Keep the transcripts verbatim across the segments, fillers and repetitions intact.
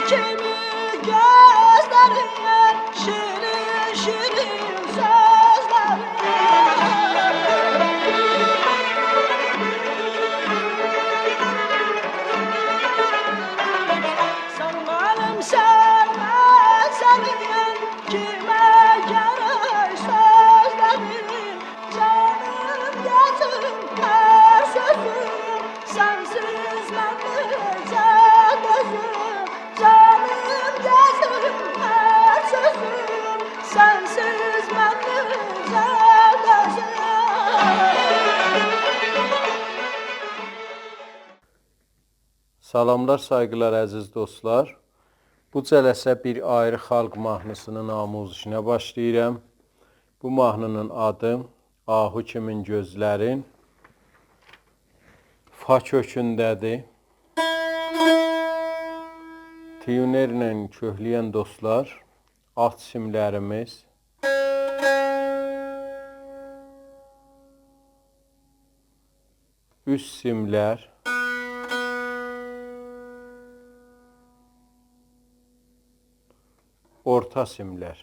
کیمی گؤزلرین، شیرین شیرین سؤزلرین. سن منیم، سن من سنین، کیمه گرک سؤزلرین؟ جانیم، گؤزوم، هر سؤزوم، سنسیز من نئجه دؤزوم؟ جانیم، گؤزوم، هر سؤزوم، سنسیز من نئجه دؤزوم؟ سلاملار، سایغیلار، عزیز دوستلار. بو جلسه بیر آیری خالق ماهنی‌سینین آموزشینه باشلاییرام. بو ماهنی‌نین آدی آهو کیمین گؤزلرین، فا کؤکونده‌دیر. تیونرله کؤکله‌ین دوستلار، آلت سیملریمیز، اوست سیملر، اورتا سیملر.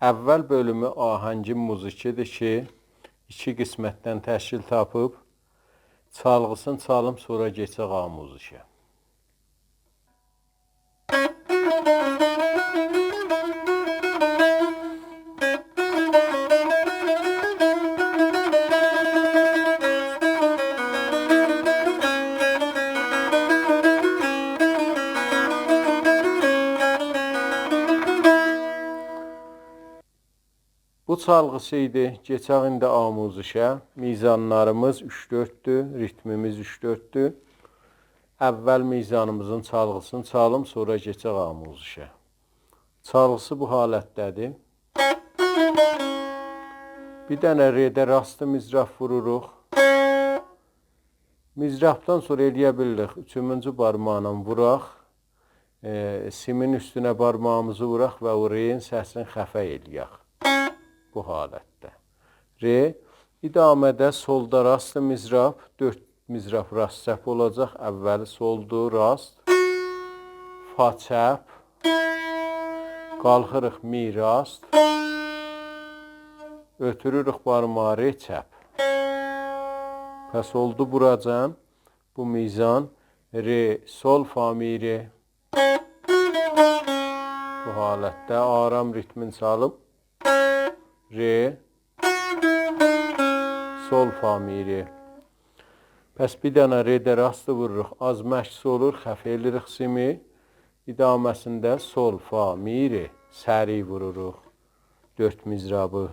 اول بؤلومو آهنگین موزیکی‌دیر کی، ایکی قسمتدن تشکیل تاپیب. چالغیسینی چالیم، سونرا کئچک آموزشه. بو چالغیسی ایدی. کئچک ایندی آموزشه. میزانلاریمیز اوچ دؤرددور، ریتمیمیز اوچ دؤرددور. اول میزانیمیزین چالغیسینی چالیم، سونرا کئچک آموزشه. چالغیسی بو حالتده‌دیر. بیر دنه رده راست مضراب ووروروق. مضرابدان سونرا ائلیه بیلیریک اوچومونجو بارماغینان ووراق، ائ، سیمین اوستونه بارماغیمیزی ووراق و او رئین سسینی خفه ائلیک. بو حالتده. ر. ادامه‌ده سولدا راست مضراب، دؤرد مضراب راست چپ اولاجاق. اولی سولدور، راست، فا چپ، قالخیریق می راست، اؤتوروروک بارماغی ر چپ. پس اولدو بوراجان بو میزان: ر، سول، فا، می، ر. بو حالتده آرام ریتمین چالیم. ر، سول، فا، می، ر. پس بیر دنه ر ده راستی ووروروق. آز مکث اولور، خفه ائلیریک سیمی. ادامه‌سینده سول، فا، می، ر. سریع ووروروق دؤرد مضرابی.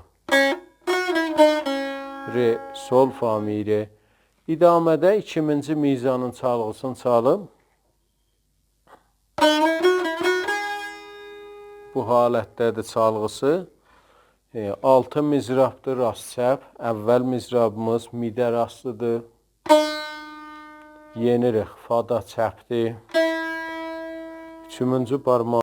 ر، سول، فا، می، ر. ادامه‌ده ایکیمینجی میزانین چالغیسینی چالیم. بو حالتده‌دیر چالغیسی. ائ، آلتی مضرابدیر، راست چپ. اول مضرابیمیز می ده راستیدیر. یئنیریک، فا دا چپدیر. اوچومونجو بارماق